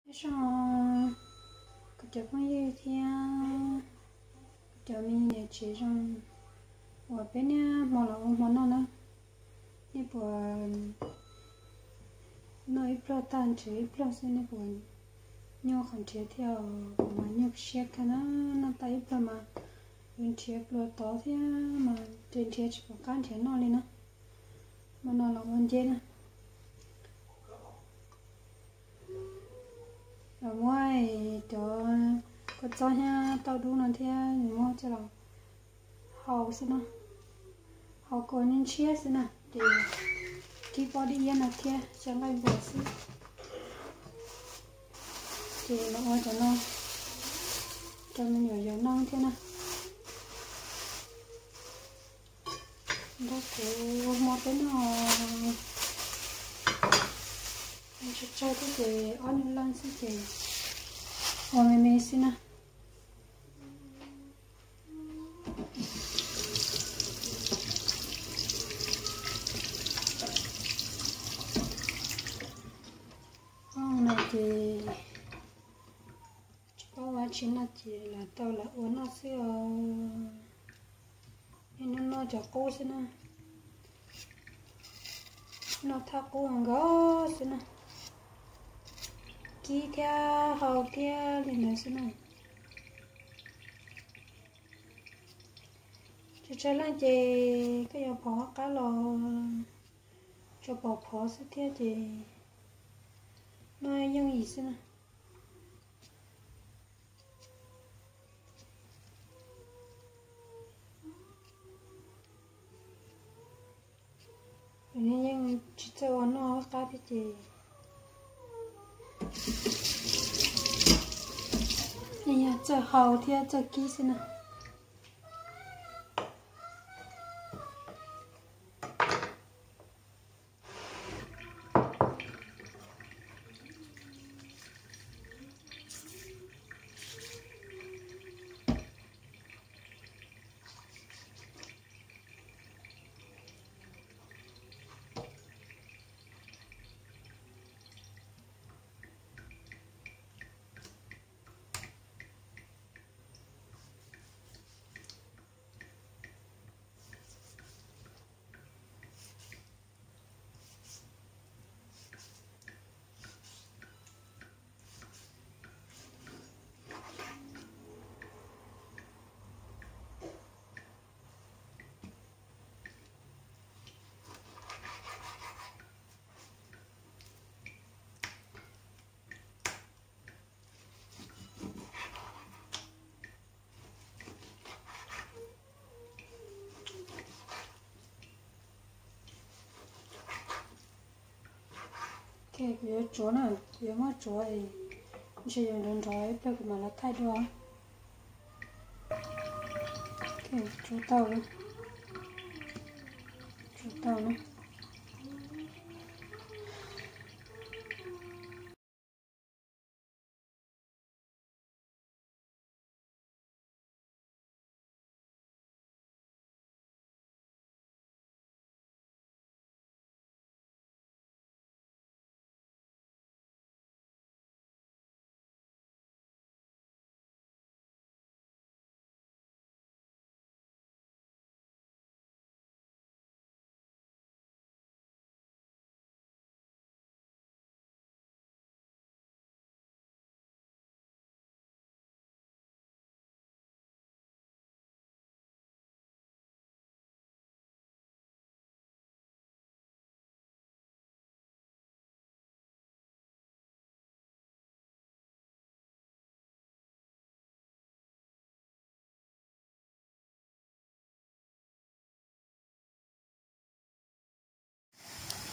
Nyob zoo kuv cov phooj ywg thiab kuv cov me niam tsev zoo uas peb niaj hmo los ua hmo noj na. Nej puas noj ib pluag tag nrhiav ib pluag xwb, nej puas nyuaj qhov nrhiav thiab? Kuv mas nyuaj siab kawg na, noj tag ib pluag mas yuav nrhiav pluas tod thiab mas ces nrhiav tsis pom qab nrhiav noj li na. Hmo no los ua nceb na. Los muab cov kua txob thiab tauj dub no thiab muab coj los hau xwb na, hau kom ntshiab xwb na, ces kib pob dib iab no thiab xyaw nqaij npua xwb. Ces los ua cov no rau me nyuam yaus noj thiab na. Nrog kuv hmo peb noj tsawg tsawg thiab ces ob nyuag leej xwb ces ua me me xwb na. Ob no ces tsis paub ua dab tsi no ces lam tau lam ua noj xwb os. Noj noj cov qub xwb na, noj thaj qub nkaus xwb na, kib thiab hau thiab li ntawd xwb na. Tsawg tsawg leej ces koj yuav phov qab los tsuas pom phov xwb thiab ces noj yeej yim xwb na. Yeej tsis txawj ua noj qab thiab ces yeej yog txawj hau thiab txawj kib xwb na. Kuv yuav tsuav na, kuv yuav muab tsuav es ntshe yuav nrov nrov ib pliag kuv mam los thaij dua. Tsuav tau, tsuav tau na.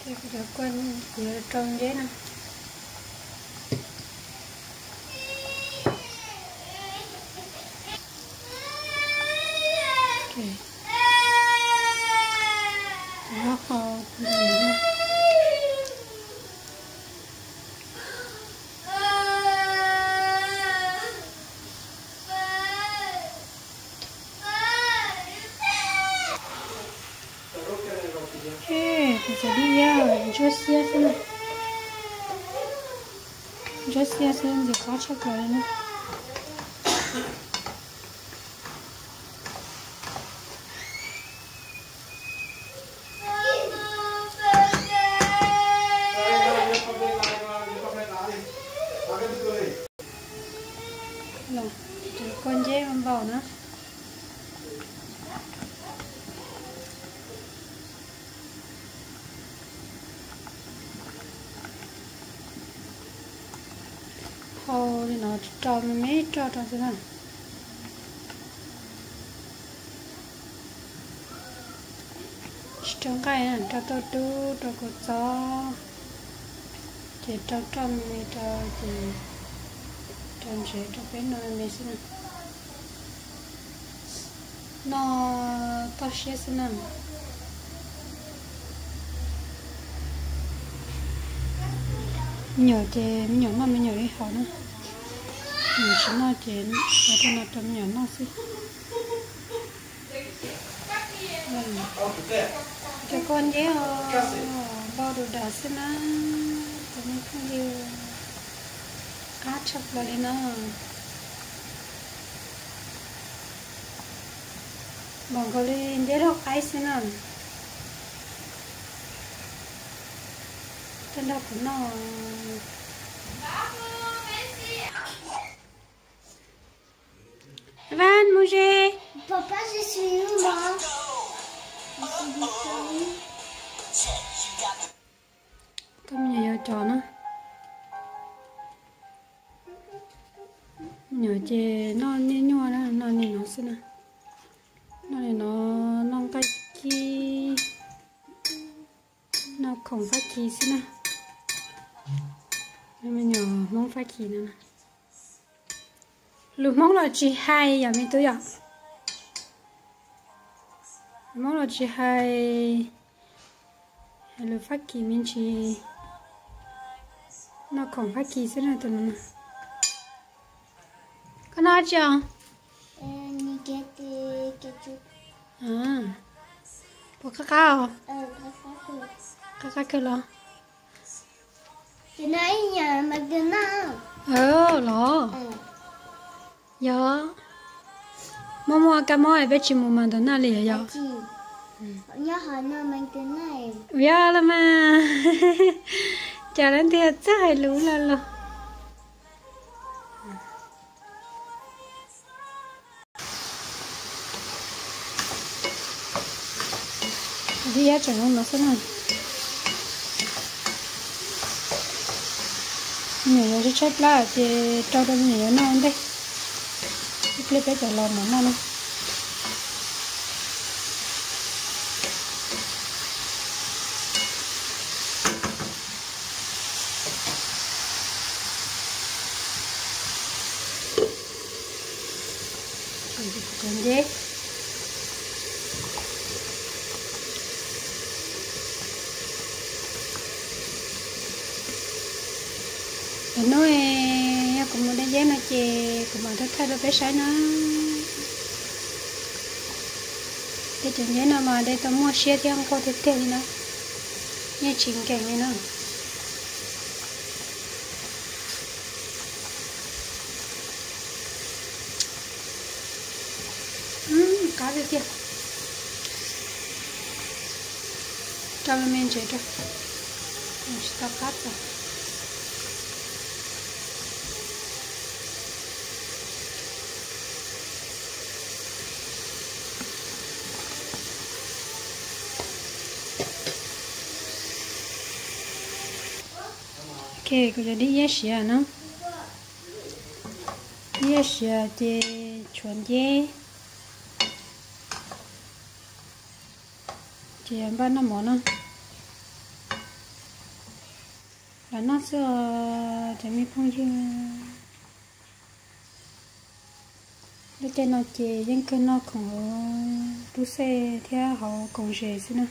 Ces kuv cov kua kuv yuav rau nceb no. Ces kuv cov dib iab ntsuab xiab xwb na. Xiab xiab xwb ntxim qab tshaj plaws li na. Los, cov kua nceb npaum na. Hau li no rau me me roj rau xwb na. Tsis rau nqaij na, rau tauj dub rau kua txob, ces rau roj me me rau ces rau ntsev rau peb noj me me xwb na. Noj toj siab xwb na. Me nyuam ces me nyuam noj me nyuam li hauv na. Me nyuam tsis noj ces ua tej no rau me nyuam noj xwb. Cov kua nceb os, npau du dav xwb na, cov me phooj ywg, qab tshaj plaws li no. Npaum nkaus li nceb loj qaib xwb na. Coj nrog kuv noj. Vaj mus ze. Koj me nyuam yuav cov na. Me nyuam ces noj niaj nyuaj na, noj niaj no xwb na. Noj li no, noj nqaij kib, noj khoom Fab Kis xwb na. Me nyuam Hmoob Fab Kis no na. Lus Hmoob los tsis hais yom me tub yom. Lus Hmoob los tsis hais, hais lus Fab Kis me ntsis, noj khoom Fab Kis xwb na tus no. Koj noj dab tsi os? Puas qab qab os? Qab qab kawg los? Los? Yog. Muaj muaj kab mob es peb tsis mus McDonald li yog? Yog los mas. Cas leej twg txawj hais lus los los. Dib iab tseem zoo no xwb na. Me nyuam yuav tshaib tshaib plab ces rau rau me nyuam yuav noj ua ntej. Ib pliag peb cov los mam noj na. Cov nceb. Lwm hnub yog kuv mus de nceb no ces kuv mam tuaj thaij rau peb saib na. Tej cov nceb no mas de tau muaj siab thiab nquag tiag tiag li na. Yeej tsis nkees li na. Qab tiag tiag. Rau me me ntsev rau, tsis tau qab txaus. Ok, kuv cov dib iab siav na. Dib iab siav ces tshuav nceb, ces npaj noj mov na. Los noj xwb os cov me phooj ywg. Lub caij no ces yeej kawg noj khoom hauv lub xej thiab hauv koom zes xwb na.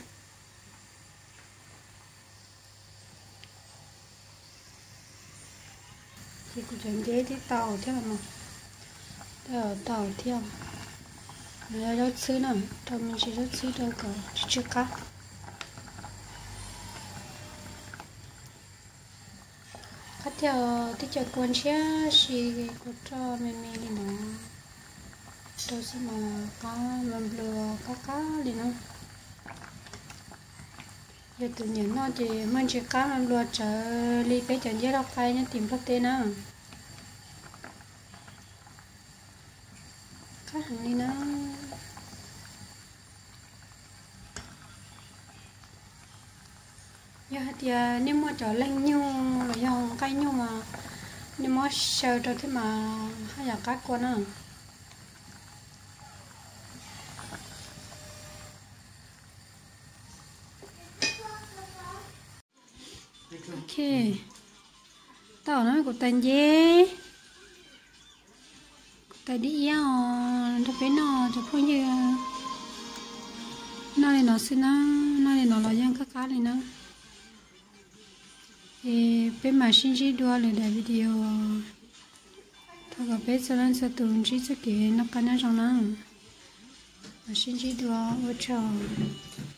Ces kuv cov nceb twb tau thiab no, tau thiab. No yog zaub txhwb na, rau me ntsis zaub txhwb rau kom tsw tsw qab. Qab Yog tib co kua ntshiab si, kua roj me me li no rau xwb mas qab nplua nplua qab qab li na. Yog tus nyiam noj ces muaj ntsis qab nplua nplua tsawv li peb cov nceb lauj qaib nyob tim Nplog teb na. Qab heev li na. Yog hais tias nej muaj cov leeg nyug los yog nqaij nyug mas nej muab xyaw rau thiab mas haj yam qab kua na. Ok, tau na, kuv tais nceb, kuv tais dib iab os, nrog peb noj cov phooj ywg. Noj li no xwb na, noj li no los yeej qab qab li na. Es peb mam sib ntsib dua lwm daim video. Thov kom peb txhua leej txhua tus ntsib txoj kev noj qab nyob zoo na. Mam sib ntsib dua, ua tsaug.